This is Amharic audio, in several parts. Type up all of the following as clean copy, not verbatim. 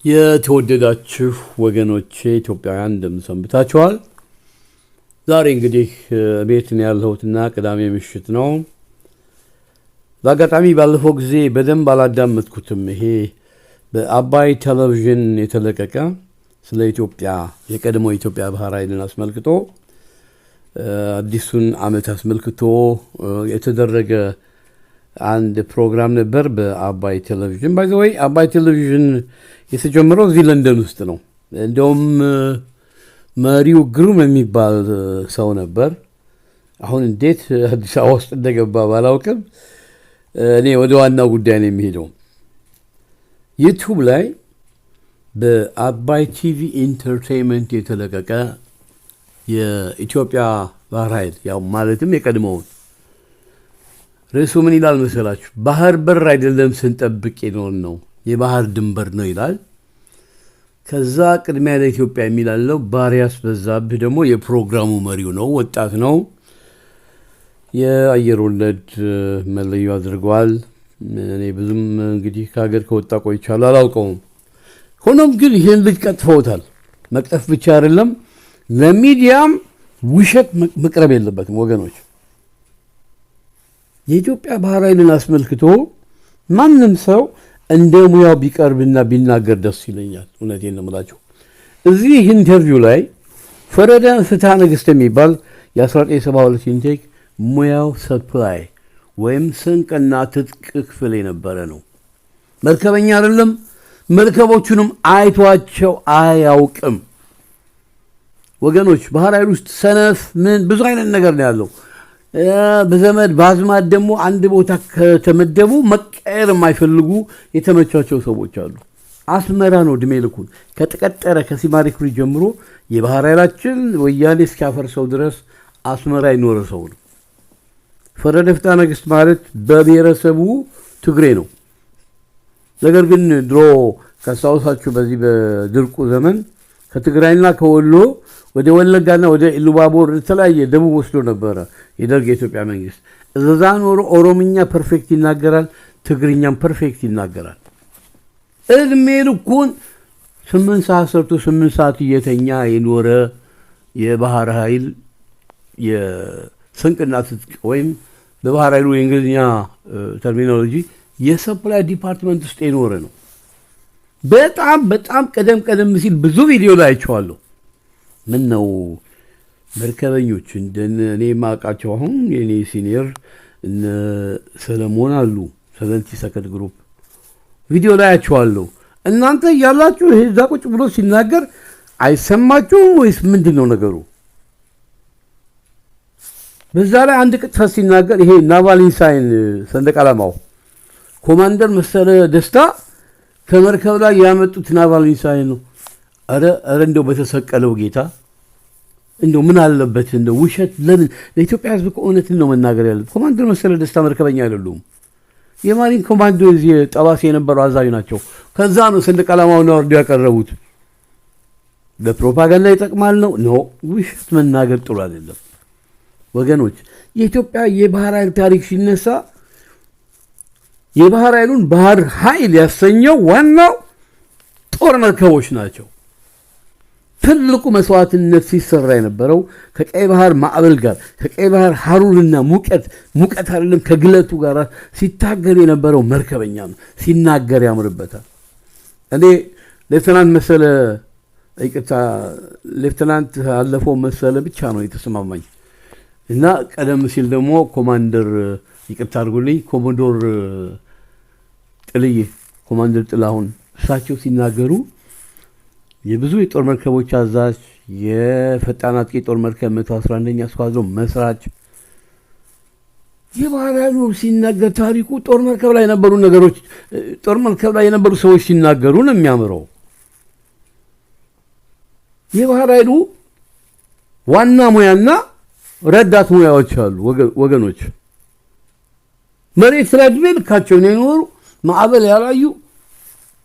የተወደዳችሁ ወገኖቼ ኢትዮጵያውያን፣ እንደምን ሰንብታችኋል? ዛሬ እንግዲህ ቤት ነው ያለሁትና ቅዳሜ ምሽት ነው። በአጋጣሚ ባለፈው ጊዜ በደንብ አላዳመጥኩትም። ይሄ በአባይ ቴሌቪዥን የተለቀቀ ስለ ኢትዮጵያ፣ የቀድሞ የኢትዮጵያ ባህር ኃይልን አስመልክቶ፣ አዲሱን ዓመት አስመልክቶ የተደረገ አንድ ፕሮግራም ነበር በአባይ ቴሌቪዥን። By the way፣ አባይ ቴሌቪዥን የተጀመረው እዚህ ለንደን ውስጥ ነው። እንደውም መሪው ግሩም የሚባል ሰው ነበር። አሁን እንዴት አዲስ አበባ ውስጥ እንደገባ ባላውቅም፣ እኔ ወደ ዋናው ጉዳይ ነው የምሄደው። YouTube ላይ በአባይ TV Entertainment የተለቀቀ የኢትዮጵያ ባህር ኃይል፣ ያው ማለትም የቀድሞውን፣ ርዕሱ ምን ይላል መሰላችሁ? "ባህር በር አይደለም ስንጠብቅ የኖርነው፣ የባህር ድንበር ነው" ይላል። ከዛ "ቅድሚያ ለኢትዮጵያ" የሚል አለው። ባሪያስ በዛብህ ደግሞ የፕሮግራሙ መሪው ነው፣ ወጣት ነው። የአየር ወለድ መለዮ አድርገዋል። እኔ ብዙም እንግዲህ ከሀገር ከወጣ ቆይቻለሁ፣ አላውቀውም። ሆኖም ግን ይህን ልጅ ቀጥፈውታል። መቅጠፍ ብቻ አይደለም፣ ለሚዲያም ውሸት መቅረብ የለበትም ወገኖች። የኢትዮጵያ ባህር ኃይልን አስመልክቶ ማንም ሰው እንደ ሙያው ቢቀርብና ቢናገር ደስ ይለኛል። እውነቴን ነው የምላችሁ። እዚህ interview ላይ ፈረደ ፍትሐ ነገሥት የሚባል የ1972 intake፣ ሙያው supply ወይም ስንቅና ትጥቅ ክፍል የነበረ ነው። መርከበኛ አይደለም። መርከቦቹንም አይቷቸው አያውቅም። ወገኖች፣ ባህር ኃይል ውስጥ ሰነፍ ምን ብዙ አይነት ነገር ነው ያለው። በዘመድ በአዝማድ ደግሞ አንድ ቦታ ከተመደቡ መቀየር የማይፈልጉ የተመቻቸው ሰዎች አሉ። አስመራ ነው እድሜ ልኩን ከተቀጠረ፣ ከ Sea Marine ጀምሮ የባህር ኃይላችን ወያኔ እስኪያፈርሰው ድረስ አስመራ የኖረ ሰው ነው። ፈረደ ፍትሐ ነገሥት ማለት በብሔረሰቡ ትግሬ ነው። ነገር ግን ድሮ ካስታወሳችሁ በዚህ በድርቁ ዘመን ከትግራይና ከወሎ ወደ ወለጋና ወደ ኢሉባቦር የተለያየ ደቡብ ወስዶ ነበረ የደርግ የኢትዮጵያ መንግስት። እዛ ኖሮ ኦሮምኛ perfect ይናገራል፣ ትግርኛም perfect ይናገራል። እድሜ ልኩን 8 ሰዓት ሰርቶ 8 ሰዓት እየተኛ የኖረ የባህር ኃይል የስንቅና ትጥቅ ወይም በባህር ኃይሉ የእንግሊዝኛ terminology የ supply department ውስጥ የኖረ ነው። በጣም በጣም ቀደም ቀደም ሲል ብዙ ቪዲዮ ላይ አይቼዋለሁ። ምን ነው መርከበኞች እኔ የማውቃቸው አሁን የኔ senior እነ ሰለሞን አሉ፣ 72nd group፣ ቪዲዮ ላይ አይቼዋለሁ። እናንተ እያላችሁ ይሄ እዛ ቁጭ ብሎ ሲናገር አይሰማችሁም ወይስ ምንድን ነው ነገሩ? በዛ ላይ አንድ ቅጥፈት ሲናገር ይሄ naval ensign ሰንደቅ ዓላማው ኮማንደር መሰለ ደስታ ከመርከብ ላይ ያመጡት naval ensign ነው። ኧረ ኧረ እንደው በተሰቀለው ጌታ፣ እንደው ምን አለበት? እንደው ውሸት ለምን? ለኢትዮጵያ ሕዝብ እውነትን ነው መናገር ያለበት። ኮማንደር መሰለ ደስታ መርከበኛ አይደሉም። የ marine ኮማንዶ እዚህ ጠባሴ የነበሩ አዛዥ ናቸው። ከዛ ነው ሰንደቅ ዓላማውን አወርደው ያቀረቡት። ለፕሮፓጋንዳ ይጠቅማል ነው? No፣ ውሸት መናገር ጥሩ አይደለም ወገኖች። የኢትዮጵያ የባህር ኃይል ታሪክ ሲነሳ የባህር ኃይሉን ባህር ኃይል ያሰኘው ዋናው ጦር መርከቦች ናቸው። ትልቁ መስዋዕትነት ሲሰራ የነበረው ከቀይ ባህር ማዕበል ጋር፣ ከቀይ ባህር ሀሩርና ሙቀት፣ ሙቀት አይደለም ከግለቱ ጋር ሲታገል የነበረው መርከበኛ ነው። ሲናገር ያምርበታል። እኔ ሌፍተናንት መሰለ፣ ይቅርታ፣ ሌፍተናንት አለፈው መሰለ ብቻ ነው የተስማማኝ እና ቀደም ሲል ደግሞ ኮማንደር፣ ይቅርታ አድርጉልኝ፣ ኮሞዶር ጥልዬ፣ ኮማንደር ጥላሁን፣ እሳቸው ሲናገሩ የብዙ የጦር መርከቦች አዛዥ፣ የፈጣን አጥቂ ጦር መርከብ 111ኛ squadron መስራች፣ የባህር ኃይሉ ሲናገር ታሪኩ ጦር መርከብ ላይ የነበሩ ነገሮች፣ ጦር መርከብ ላይ የነበሩ ሰዎች ሲናገሩ ነው የሚያምረው። የባህር ኃይሉ ዋና ሙያና ረዳት ሙያዎች አሉ ወገኖች። መሬት ላይ እድሜ ልካቸውን የኖሩ፣ ማዕበል ያላዩ፣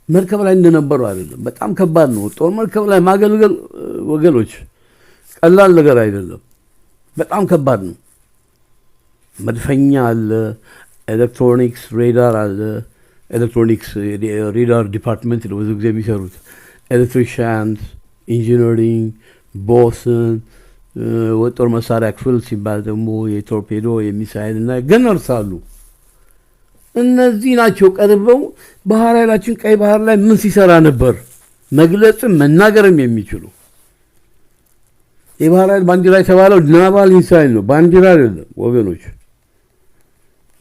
መርከብ ላይ እንደነበሩ አይደለም። በጣም ከባድ ነው። ጦር መርከብ ላይ ማገልገል ወገኖች ቀላል ነገር አይደለም። በጣም ከባድ ነው። መድፈኛ አለ፣ ኤሌክትሮኒክስ radar አለ፣ Electronics radar department ነው ብዙ ጊዜ የሚሰሩት። Electricians፣ engineering፣ bosun፣ ጦር መሳሪያ ክፍል ሲባል ደግሞ የቶርፔዶ፣ የሚሳይል እና gunners አሉ። እነዚህ ናቸው ቀርበው ባህር ኃይላችን ቀይ ባህር ላይ ምን ሲሰራ ነበር መግለጽም መናገርም የሚችሉ። የባህር ኃይል ባንዲራ የተባለው naval ensign ነው፣ ባንዲራ አይደለም ወገኖች።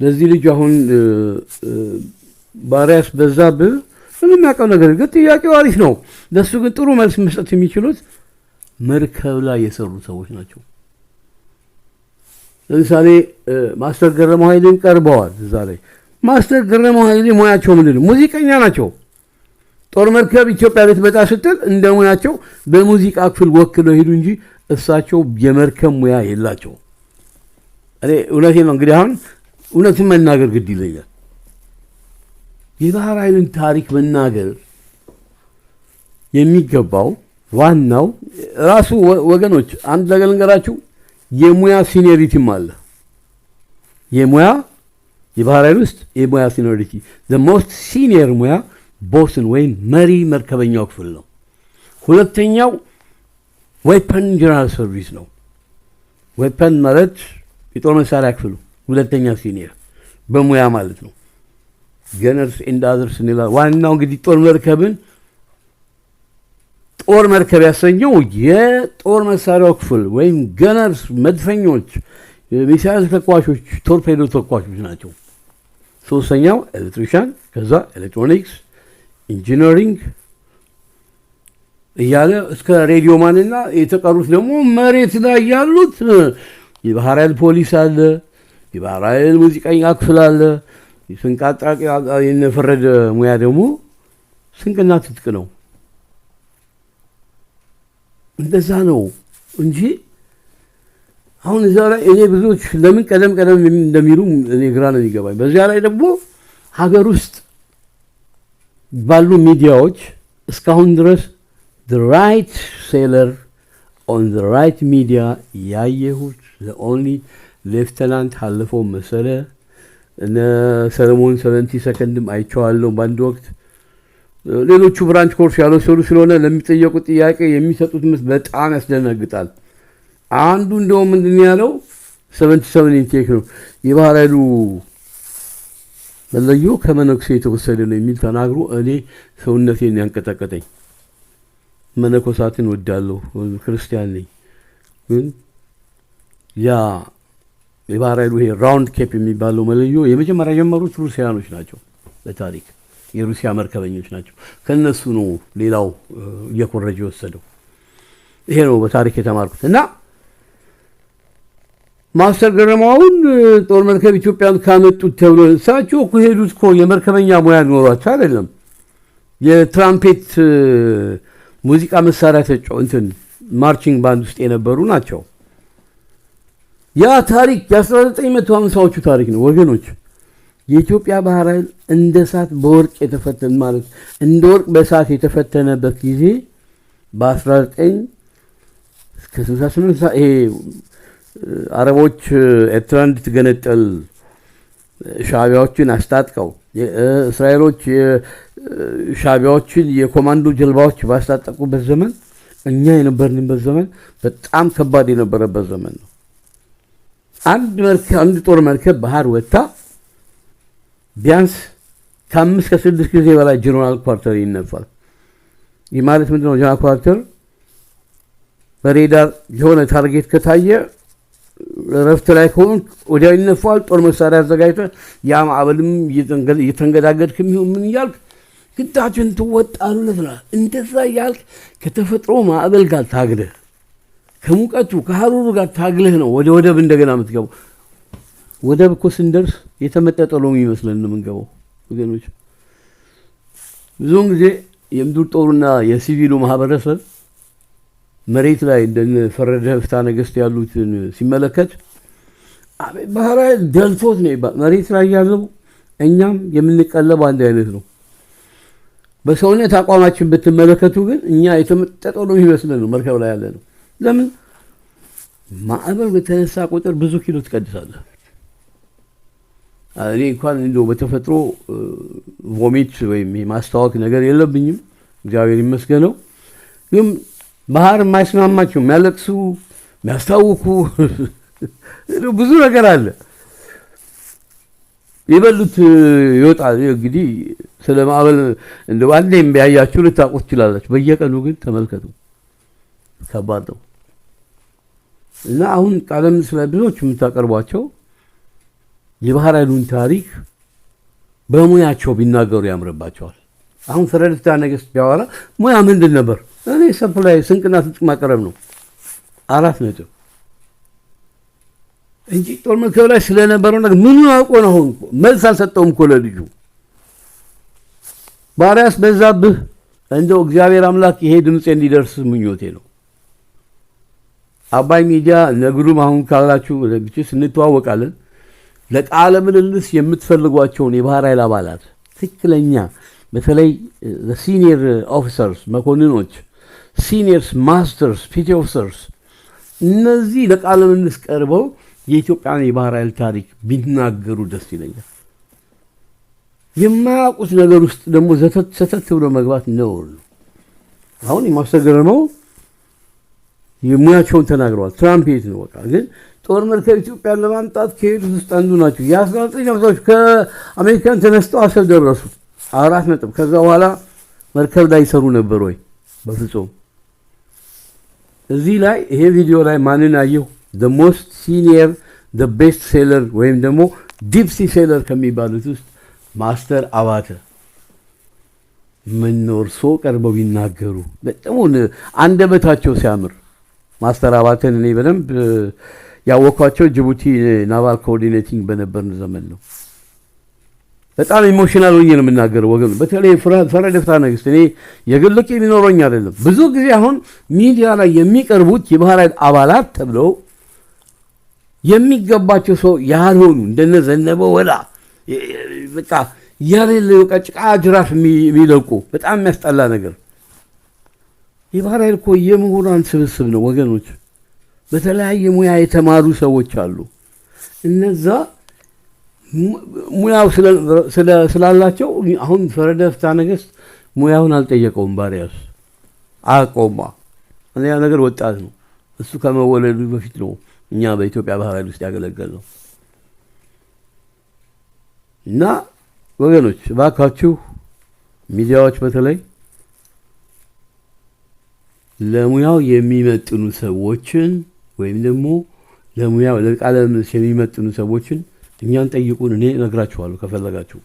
ለዚህ ልጅ አሁን ባሪያስ በዛብህ ምንም የሚያውቀው ነገር ግን ጥያቄው አሪፍ ነው። ለእሱ ግን ጥሩ መልስ መስጠት የሚችሉት መርከብ ላይ የሰሩ ሰዎች ናቸው። ለምሳሌ ማስተር ገረመው ኃይሌም ቀርበዋል እዛ ላይ። ማስተር ገረመው ኃይሌ ሙያቸው ምንድን ነው? ሙዚቀኛ ናቸው። ጦር መርከብ ኢትዮጵያ ልትመጣ ስትል እንደ ሙያቸው በሙዚቃ ክፍል ወክለው ሄዱ እንጂ እሳቸው የመርከብ ሙያ የላቸው። እኔ እውነቴን ነው፣ እንግዲህ አሁን እውነትን መናገር ግድ ይለኛል። የባህር ኃይልን ታሪክ መናገር የሚገባው ዋናው ራሱ ወገኖች፣ አንድ ነገር ልንገራችሁ፣ የሙያ seniority ም አለ። የሙያ የባህር ኃይል ውስጥ የሙያ seniority፣ most senior ሙያ bosun ወይም መሪ መርከበኛው ክፍል ነው። ሁለተኛው weapon general service ነው። Weapon ማለት የጦር መሳሪያ ክፍሉ ሁለተኛ senior በሙያ ማለት ነው። Gunners and others እንላለን። ዋናው እንግዲህ ጦር መርከብን ጦር መርከብ ያሰኘው የጦር መሳሪያው ክፍል ወይም gunners፣ መድፈኞች፣ ሚሳይል ተኳሾች፣ ቶርፔዶ ተኳሾች ናቸው። ሶስተኛው electrician፣ ከዛ ኤሌክትሮኒክስ፣ engineering እያለ እስከ radio man ና የተቀሩት ደግሞ መሬት ላይ ያሉት የባህር ኃይል ፖሊስ አለ፣ የባህር ኃይል ሙዚቀኛ ክፍል አለ። ስንቅ አጣቂ የነፈረደ ሙያ ደግሞ ስንቅና ትጥቅ ነው። እንደዛ ነው እንጂ አሁን እዛ ላይ እኔ ብዙዎች ለምን ቀደም ቀደም እንደሚሉ እኔ ግራ ነው የሚገባኝ። በዚያ ላይ ደግሞ ሀገር ውስጥ ባሉ ሚዲያዎች እስካሁን ድረስ the right sailor on the right media ያየሁት the only ሌፍተናንት አለፈው መሰለ፣ እነ ሰለሞን 72nd ም አይቼዋለሁ በአንድ ወቅት። ሌሎቹ branch course ያልወሰዱ ስለሆነ ለሚጠየቁት ጥያቄ የሚሰጡት መልስ በጣም ያስደነግጣል። አንዱ እንደውም ምንድን ነው ያለው፣ 77 intake ነው፣ የባህር ኃይሉ መለዮ ከመነኩሴ የተወሰደ ነው የሚል ተናግሮ እኔ ሰውነቴን ያንቀጠቀጠኝ። መነኮሳትን ወዳለሁ፣ ክርስቲያን ነኝ። ግን ያ የባህር ኃይሉ ይሄ round cape የሚባለው መለዮ የመጀመሪያ የጀመሩት ሩሲያኖች ናቸው። በታሪክ የሩሲያ መርከበኞች ናቸው። ከነሱ ነው ሌላው እየኮረጀ የወሰደው። ይሄ ነው በታሪክ የተማርኩት። እና ማስተር ገረመው አሁን ጦር መርከብ ኢትዮጵያን ካመጡት ተብሎ እሳቸው እኮ የሄዱት እኮ የመርከበኛ ሙያ ኖሯቸው አይደለም። የትራምፔት ሙዚቃ መሳሪያ ተጫው እንትን marching band ውስጥ የነበሩ ናቸው። ያ ታሪክ የ1950ዎቹ ታሪክ ነው ወገኖች። የኢትዮጵያ ባህር ኃይል እንደ እሳት በወርቅ የተፈተነ ማለት እንደ ወርቅ በእሳት የተፈተነበት ጊዜ በ19 እስከ 68 ይሄ አረቦች ኤርትራ እንድትገነጠል ሻዕቢያዎችን አስታጥቀው፣ እስራኤሎች ሻዕቢያዎችን የኮማንዶ ጀልባዎች ባስታጠቁበት ዘመን፣ እኛ የነበርንበት ዘመን በጣም ከባድ የነበረበት ዘመን ነው። አንድ መርከብ፣ አንድ ጦር መርከብ ባህር ወጥታ ቢያንስ ከአምስት ከስድስት ጊዜ በላይ general quarter ይነፋል። ይህ ማለት ምንድነው? General quarter በሬዳር የሆነ target ከታየ እረፍት ላይ ከሆንክ ወዲያው ይነፋል። ጦር መሳሪያ አዘጋጅተህ ያ ማዕበልም እየተንገዳገድክ ይሁን ምን እያልክ ግዳጅን ትወጣለህ ትላለህ። እንደዛ እያልክ ከተፈጥሮ ማዕበል ጋር ታግለህ፣ ከሙቀቱ ከሀሩሩ ጋር ታግለህ ነው ወደ ወደብ እንደገና የምትገባው። ወደብ እኮ ስንደርስ የተመጠጠ ሎሚ ይመስለን ነው የምንገባው ወገኖች። ብዙውን ጊዜ የምድር ጦሩና የሲቪሉ ማህበረሰብ መሬት ላይ እንደነ ፈረደ ፍትሐ ነገሥት ያሉትን ሲመለከት አቤት ባህር ኃይል ደልቶት ነው ይባል። መሬት ላይ ያለው እኛም የምንቀለበው አንድ አይነት ነው። በሰውነት አቋማችን ብትመለከቱ ግን እኛ የተመጠጠው ነው የሚመስለን ነው መርከብ ላይ ያለ ነው። ለምን? ማዕበል በተነሳ ቁጥር ብዙ ኪሎ ትቀንሳለህ። እኔ እንኳን እንደው በተፈጥሮ vomit ወይም የማስታወክ ነገር የለብኝም፣ እግዚአብሔር ይመስገነው። ግን ባህር የማይስማማቸው የሚያለቅሱ፣ የሚያስታውኩ ብዙ ነገር አለ። የበሉት ይወጣል። እንግዲህ ስለ ማዕበል እንደው አንዴም ቢያያችሁ ልታውቁት ትችላላችሁ። በየቀኑ ግን ተመልከቱ፣ ከባድ ነው። እና አሁን ቃለ ምልልስ ላይ ብዙዎች የምታቀርቧቸው የባህር ኃይሉን ታሪክ በሙያቸው ቢናገሩ ያምርባቸዋል። አሁን ፈረደ ፍትሐ ነገሥት ቢያወራ ሙያ ምንድን ነበር? እኔ supply ስንቅና ትጥቅ ማቅረብ ነው፣ 4 ነጥብ እንጂ ጦር መርከብ ላይ ስለነበረው ነገር ምኑ አውቆ ነው? አሁን መልስ አልሰጠውም እኮ ለልጁ። ባሪያስ በዛብህ፣ እንደው እግዚአብሔር አምላክ ይሄ ድምፄ እንዲደርስ ምኞቴ ነው። አባይ ሚዲያ ነግሩም አሁን ካላችሁ ብቻ እንተዋወቃለን። ለቃለ ምልልስ የምትፈልጓቸውን የባህር ኃይል አባላት ትክክለኛ፣ በተለይ senior officers፣ መኮንኖች፣ seniors masters፣ petty officers፣ እነዚህ ለቃለ ምልልስ ቀርበው የኢትዮጵያን የባህር ኃይል ታሪክ ቢናገሩ ደስ ይለኛል። የማያውቁት ነገር ውስጥ ደግሞ ሰተት ብሎ መግባት ነውር ነው። አሁን የማስተገረመው የሙያቸውን ተናግረዋል። ትራምፔት ነው በቃ። ግን ጦር መርከብ ኢትዮጵያን ለማምጣት ከሄዱት ውስጥ አንዱ ናቸው። የ1950ዎች ከአሜሪካን ተነስተው አሰብ ደረሱ። 4 ነጥብ። ከዛ በኋላ መርከብ ላይ ይሰሩ ነበር ወይ? በፍጹም። እዚህ ላይ ይሄ ቪዲዮ ላይ ማንን አየሁ? The most senior, the best sailor ወይም ደግሞ deep sea sailor ከሚባሉት ውስጥ ማስተር አባተ፣ ምነው እርሶ ቀርበው ቢናገሩ፣ በጣም አንደበታቸው ሲያምር። ማስተር አባተን እኔ በደንብ ያወኳቸው ጅቡቲ naval coordinating በነበርን ዘመን ነው። በጣም emotional ሆኜ ነው የምናገረው ወገን። በተለይ ፈረደ ፍትሐ ነገሥት እኔ የግል ቂም ሊኖረኝ አይደለም። ብዙ ጊዜ አሁን ሚዲያ ላይ የሚቀርቡት የባህር ኃይል አባላት ተብለው የሚገባቸው ሰው ያልሆኑ እንደነ ዘነበ ወላ በቃ ያሌለ በቃ ጭቃ ጅራፍ የሚለቁ፣ በጣም የሚያስጠላ ነገር። የባህር ኃይል እኮ የምሁራን ስብስብ ነው ወገኖች። በተለያየ ሙያ የተማሩ ሰዎች አሉ። እነዛ ሙያው ስላላቸው አሁን ፈረደ ፍትሐ ነገሥት ሙያውን አልጠየቀውም። ባሪያስ አያውቀውማ። አንደኛ ነገር ወጣት ነው። እሱ ከመወለዱ በፊት ነው እኛ በኢትዮጵያ ባህር ኃይል ውስጥ ያገለገልነው። እና ወገኖች፣ እባካችሁ ሚዲያዎች በተለይ ለሙያው የሚመጥኑ ሰዎችን ወይም ደግሞ ለሙያው ለቃለ ምልልስ የሚመጥኑ ሰዎችን እኛን ጠይቁን። እኔ እነግራችኋለሁ ከፈለጋችሁ፣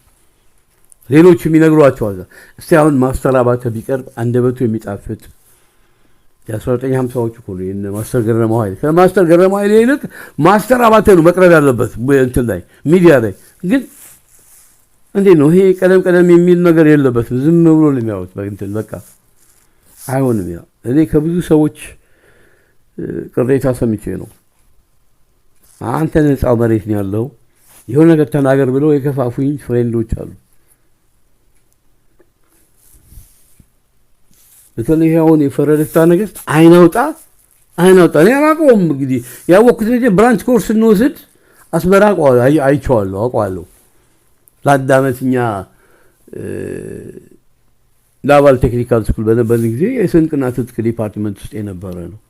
ሌሎችም ይነግሯቸዋል። እስቲ አሁን ማስተር አባተ ቢቀርብ አንደበቱ የሚጣፍጥ፣ የ1950ዎቹ እኮ ነው። የእነ ማስተር ገረመው ኃይሌ፣ ከማስተር ገረመው ኃይሌ ይልቅ ማስተር አባተ ነው መቅረብ ያለበት እንትን ላይ፣ ሚዲያ ላይ። ግን እንዴት ነው ይሄ? ቀደም ቀደም የሚል ነገር የለበትም። ዝም ብሎ ነው የሚያዩት። እንትን በቃ አይሆንም። ያ እኔ ከብዙ ሰዎች ቅሬታ ሰምቼ ነው። አንተ ነፃው መሬት ነው ያለው፣ የሆነ ነገር ተናገር ብለው የከፋፉኝ friend ኦች አሉ። በተለይ አሁን የፈረደ ፍትሐ ነገሥት አይናውጣ አይናውጣ። እኔ አላውቀውም። እንግዲህ ያወቅኩት ልጅ branch course ስንወስድ አስመራ አውቀዋለሁ፣ አይቼዋለሁ፣ አውቀዋለሁ። ለአንድ ዓመት እኛ naval technical school በነበርን ጊዜ የስንቅና ትጥቅ department ውስጥ የነበረ ነው።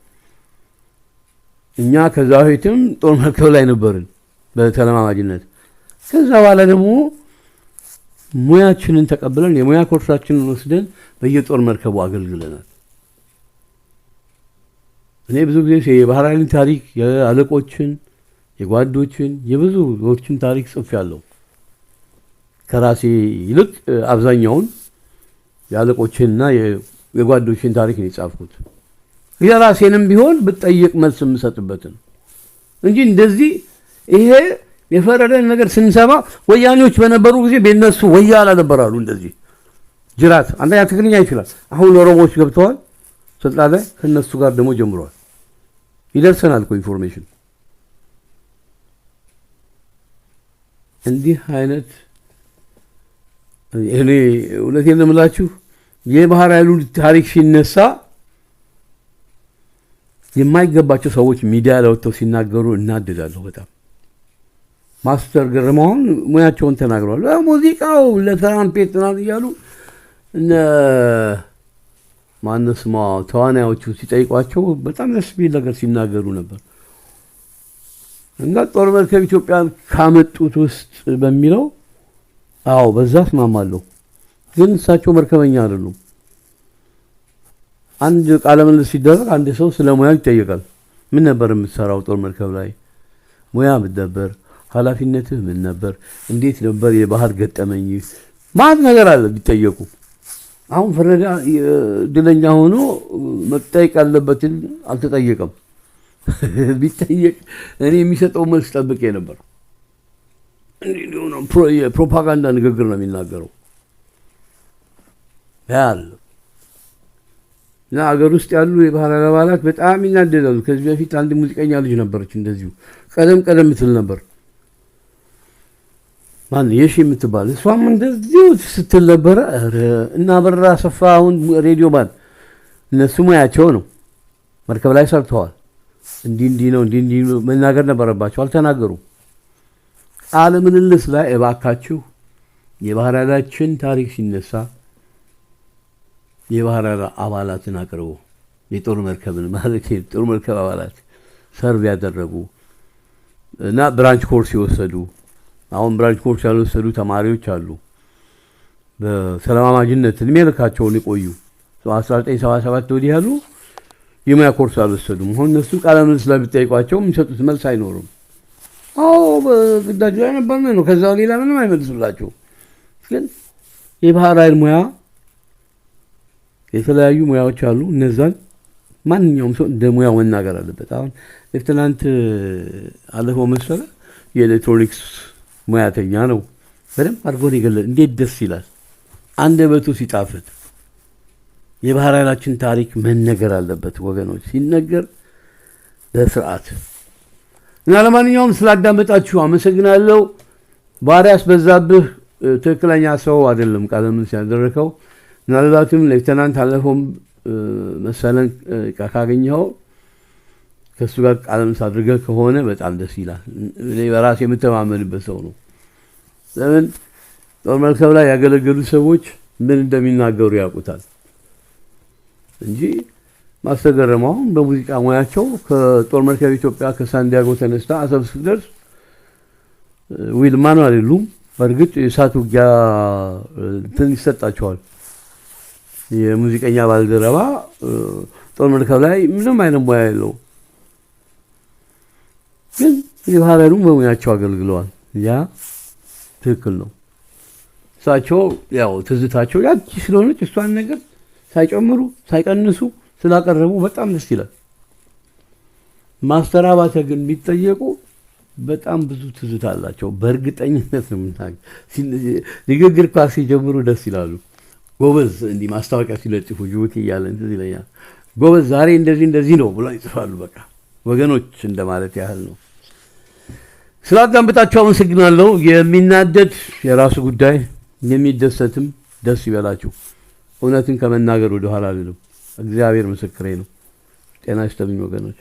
እኛ ከዛ በፊትም ጦር መርከብ ላይ ነበርን በተለማማጅነት። ከዛ በኋላ ደግሞ ሙያችንን ተቀብለን የሙያ ኮርሳችንን ወስደን በየጦር መርከቡ አገልግለናል። እኔ ብዙ ጊዜ የባህር ኃይልን ታሪክ፣ የአለቆችን፣ የጓዶችን፣ የብዙዎችን ታሪክ ጽፌያለሁ። ከራሴ ይልቅ አብዛኛውን የአለቆችንና የጓዶችን ታሪክ ነው የጻፍኩት። የራሴንም ቢሆን ብጠየቅ መልስ የምሰጥበትን እንጂ እንደዚህ ይሄ የፈረደን ነገር ስንሰማ ወያኔዎች በነበሩ ጊዜ በእነሱ ወያላ ነበራሉ። እንደዚህ ጅራት አንደኛ ትግርኛ ይችላል። አሁን ኦሮሞዎች ገብተዋል ስልጣን ላይ፣ ከእነሱ ጋር ደግሞ ጀምረዋል። ይደርሰናል እኮ information። እንዲህ አይነት እኔ እውነቴን ነው የምላችሁ፣ የባህር ኃይሉ ታሪክ ሲነሳ የማይገባቸው ሰዎች ሚዲያ ላይ ወጥተው ሲናገሩ እናደዳለሁ በጣም። ማስተር ገረመው አሁን ሙያቸውን ተናግረዋል። ሙዚቃው ለትራምፔት ምናምን እያሉ እነ ማነው ስሟ ተዋናዮቹ ሲጠይቋቸው በጣም ደስ የሚል ነገር ሲናገሩ ነበር። እና ጦር መርከብ ኢትዮጵያን ካመጡት ውስጥ በሚለው አዎ በዛ እስማማለሁ። ግን እሳቸው መርከበኛ አይደሉም። አንድ ቃለ ምልልስ ሲደረግ አንድ ሰው ስለ ሙያው ይጠየቃል። ምን ነበር የምትሰራው ጦር መርከብ ላይ? ሙያ ምን ነበር? ኃላፊነትህ ምን ነበር? እንዴት ነበር የባህር ገጠመኝ? ማለት ነገር አለ ቢጠየቁ። አሁን ፈረደ እድለኛ ሆኖ መጠየቅ ያለበትን አልተጠየቀም። ቢጠየቅ እኔ የሚሰጠው መልስ ጠብቄ ነበር። የፕሮፓጋንዳ ንግግር ነው የሚናገረው ያለ እና አገር ውስጥ ያሉ የባህር ኃይል አባላት በጣም ይናደዳሉ። ከዚህ በፊት አንድ ሙዚቀኛ ልጅ ነበረች እንደዚሁ ቀደም ቀደም ትል ነበር፣ ማን የሺ የምትባል፣ እሷም እንደዚሁ ስትል ነበረ። እና አበራ አሰፋ አሁን ሬዲዮ ባል እነሱ ሙያቸው ነው፣ መርከብ ላይ ሰርተዋል። እንዲህ እንዲህ ነው፣ እንዲህ እንዲህ ነው መናገር ነበረባቸው፣ አልተናገሩም። ቃለ ምልልስ ላይ እባካችሁ የባህር ኃይላችን ታሪክ ሲነሳ የባህር ኃይል አባላትን አቅርቡ። የጦር መርከብን ማለት የጦር መርከብ አባላት serve ያደረጉ እና branch course የወሰዱ፣ አሁን branch course ያልወሰዱ ተማሪዎች አሉ። በተለማማጅነት እድሜ ልካቸውን የቆዩ 1977 ወዲህ ያሉ የሙያ ኮርስ አልወሰዱም። አሁን እነሱ ቃለ ምልልስ ላይ ቢጠይቋቸው የሚሰጡት መልስ አይኖርም። አዎ በግዳጅ ላይ ነበርን ነው። ከዛ ሌላ ምንም አይመልሱላቸው። ግን የባህር ኃይል ሙያ የተለያዩ ሙያዎች አሉ። እነዛን ማንኛውም ሰው እንደ ሙያው መናገር አለበት። አሁን ሌፍትናንት አለፈው መሰለ የኤሌክትሮኒክስ ሙያተኛ ነው። በደንብ አድርጎ ነው የገለጸ። እንዴት ደስ ይላል አንደበቱ ሲጣፍጥ። የባህር ኃይላችን ታሪክ መነገር አለበት ወገኖች፣ ሲነገር በስርዓት። እና ለማንኛውም ስላዳመጣችሁ አመሰግናለሁ። ባሪያስ በዛብህ ትክክለኛ ሰው አይደለም ቃለ ምልልስ ያደረከው። ምናልባትም ሌፍተናንት አለፈውም መሰለን ካገኘኸው ከእሱ ጋር ቃለ ምልልስ አድርገህ ከሆነ በጣም ደስ ይላል። እኔ በራሴ የምተማመንበት ሰው ነው። ለምን ጦር መርከብ ላይ ያገለገሉ ሰዎች ምን እንደሚናገሩ ያውቁታል እንጂ ማስተር ገረመው አሁን በሙዚቃ ሙያቸው ከጦር መርከብ ኢትዮጵያ ከሳንዲያጎ ተነስታ አሰብ ስትደርስ wheelman አይደሉም። በእርግጥ የእሳት ውጊያ እንትን ይሰጣቸዋል። የሙዚቀኛ ባልደረባ ጦር መርከብ ላይ ምንም አይነት ሙያ የለውም፣ ግን የባህር ኃይሉን በሙያቸው አገልግለዋል። ያ ትክክል ነው። እሳቸው ያው ትዝታቸው ያቺ ስለሆነች እሷን ነገር ሳይጨምሩ ሳይቀንሱ ስላቀረቡ በጣም ደስ ይላል። ማስተር አባተ ግን የሚጠየቁ በጣም ብዙ ትዝታ አላቸው። በእርግጠኝነት ነው የምናገር። ንግግር ኳስ ሲጀምሩ ደስ ይላሉ። ጎበዝ እንዲህ ማስታወቂያ ሲለጥፉ ጅቡቲ እያለ እንትን ይለኛል። ጎበዝ ዛሬ እንደዚህ እንደዚህ ነው ብለው ይጽፋሉ። በቃ ወገኖች እንደማለት ያህል ነው። ስላዳመጣችሁ አመሰግናለሁ። የሚናደድ የራሱ ጉዳይ፣ የሚደሰትም ደስ ይበላችሁ። እውነትን ከመናገር ወደኋላ አልልም። እግዚአብሔር ምስክሬ ነው። ጤና ይስጥልኝ ወገኖች።